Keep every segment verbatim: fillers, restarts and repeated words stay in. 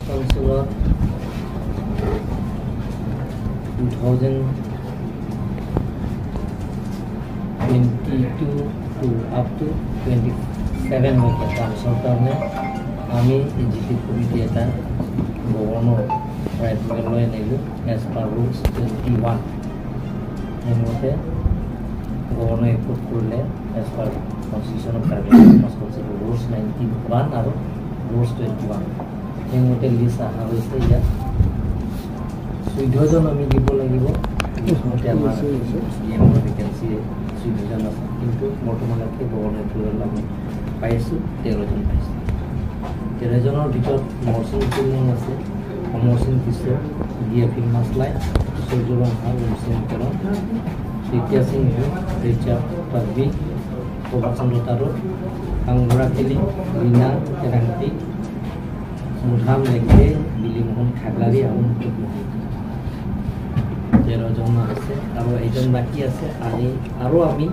Council-ot two thousand twenty-two to up to twenty-seven মধ্যে কাম চলাওঁতে আমি এক্সিকিউটিভ কমিটি এটা গভৰ্ণৰ এপ্ৰুভেল লৈ আনিলোঁ, as per rules twenty-one। সেইমতে গভৰ্ণৰে এপ্ৰুভ কৰিলে, as per Constitution of Karbi Anglong Autonomous Council rules nineteen one আৰু rules twenty-one। সেইমতে লিষ্ট অহা হৈছে ইয়াত। চৈধ্যজন আমি দিব লাগিব। লিষ্টমতে আমাৰ ডি এমৰ ভেকেঞ্চি চৈধ্যজন আছে, কিন্তু বৰ্তমানলৈকে গভৰ্ণৰ এপ্ৰুভেল আমি পাইছোঁ তেৰজন পাইছোঁ। তেৰজনৰ ভিতৰত মৰচিং কুৰ্মন আছে, অমৰ সিং তিছো, ডিয়া ফিল্ম মাছলাই, সূৰ্য ৰংহা, ৰমসিং তেৰণ, তৃতীয় সিংহ, ৰিচাৰ্ড পাকবি, প্ৰভাত চন্দ্ৰ তাৰো, আংগুৰা কেলি, ৰীণা কেৰাংতি, মুধাম লেংগে, বিলি মোহন খাগলাৰী আৰু মুকুট মহন্ত। তেৰজন আছে আৰু এজন বাকী আছে। আমি আৰু আমি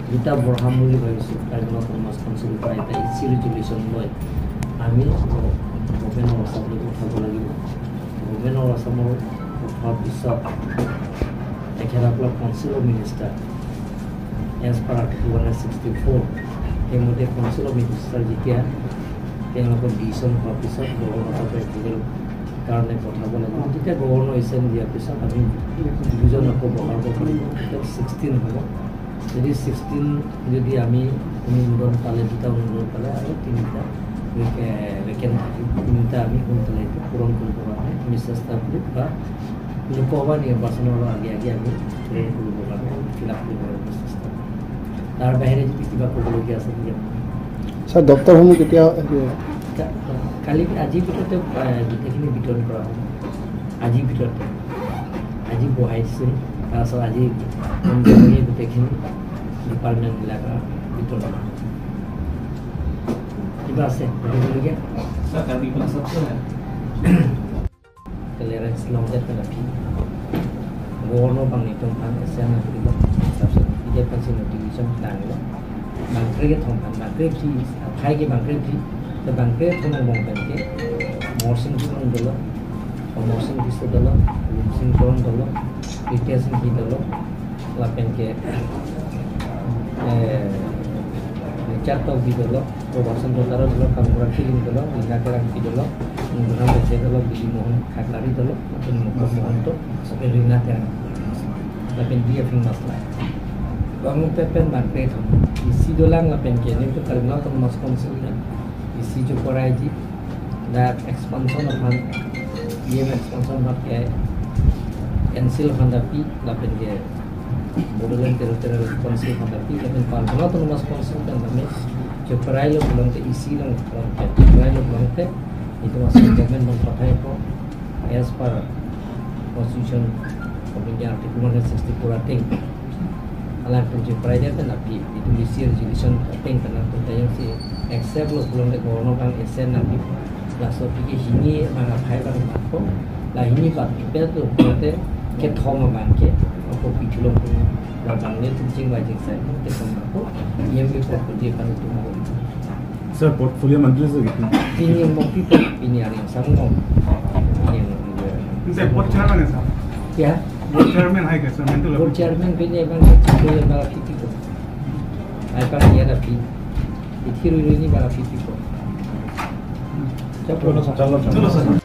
দুটা বঢ়াম বুলি ভাবিছোঁ। Karbi Anglong Autonomous Council পৰা এটা এ চি ৰেজুলেশ্যন লৈ আমি ভূপেন বৰা ছাৰলৈ পঠাব লাগিব। ভূপেন বৰা ছাৰক পঠোৱাৰ পিছত তেখেতসকলক council of minister as per article one hundred sixty four, সেইমতে কাউন্সিল অফ মিনিষ্টাৰ যেতিয়া তেওঁলোকৰ ডিচিশ্যন হোৱাৰ পিছত গভৰ্ণৰ তাত এপ্ৰুভেল কাৰণে পঠাব লাগিব। তেতিয়া গভৰ্ণৰ এছেণ্ট দিয়াৰ পিছত আমি দুজন আকৌ বঢ়াব পাৰিম, ছিক্সটিন হ'ব। যদি ছিক্সটিন যদি আমি অনুমোদন পালে, দুটা অনুমোদন পালে আৰু তিনিটা ভেকে-, ভেকেণ্ট থাকিব, তিনিটা আমি সোনকালে এইটো পূৰণ কৰিবৰ কাৰণে আমি চেষ্টা কৰিম বা লোকসভা নিৰ্বাচনৰ আগে আগে আমি পূৰণ কৰিবৰ কাৰণে আমি ফিল আপ কৰিবৰ কাৰণে চেষ্টা কৰিম। তাৰ বাহিৰে যদি কিবা ক'বলগীয়া আছে নেকি আপোনাৰ? ছাৰ, দপ্তৰসমূহ কেতিয়া আহিব? কা-, কালি, আজিৰ ভিতৰতে, আহ, গোটেইখিনি বিতৰণ কৰা হ'ব। আজিৰ ভিতৰতে। আজি বহাই দিছোঁ। তাৰপিছত আজি গোটেইখিনি ডিপাৰ্টমেণ্টবিলাক বিতৰণ কৰা হ'ব। কিবা আছে সুধিবলগীয়া? ছাৰ, কাৰ্বি ভাষাত আছে নাই? Clearance longdet pen aphi. Gobernor abang nelitum aphan S N aphi lo. Sabse ide pensi notification tanglo. Bangkre kethom aphan, bangkre phli, aphai ke bangkre phli. Te bangkre kethom angbong pen ke Morsing Timung dolo, Morsing Tisso dolo, Lumsing Teron dolo, Ritesh Enghi dolo, lapen ke, eh, Richard Tokbi dolo, Robertson Rotaro dolo, Kamkora Killing dolo, Rina Terangpi dolo, Mungguram Bese dolo, Bili Mohan Khaklari dolo, lapen Mukul Mohanto, lapen Rina Terang, lapen D F Ingmasla. Bang pen pen bangkre kethom. Isi dolang lapen ke, nelitum Karbi Anglong Autonomous Council na isi jo korai ji, dak expansion aphan, E M expansion aphan ke, N C L aphan ta pi, lapen ke Bodoland Territorial Council aphan ta pi, lapen Karbi Anglong Autonomous Council pen kami jo korai lo pulote isi along pulote, jo korai lo pulote, itum asal government abang pathai ko, as per Constitution of India, Article one hundred sixty-four ateng. Alangtum jo korai det pen aphi, itum isi resolution ateng pen alangtum ta jongsi accept lo pulote gobernor abang S N nangpi. Laso aphi ke hini abang aphai abang mako, la hini abang ipet lo pulote kethom abang ke, ako pithu lo pulo, labang nelitum chingvai chingsai kethom ako, E M ke portfolio aphan itum ako. Sir, portfolio mantri sir gitu. Pini mokpi po, pini ari samong. Pini yang Sir, board chairman ya, sir? Ya. Board chairman hai ka, sir, mentu Board lapu. Chairman pini abang ke chiklo bara fifty ko. Ai pang dia tapi. Ithi rui rui ni bara fifty ko. Chalo, sir. Chalo, sir. Chalo, sir.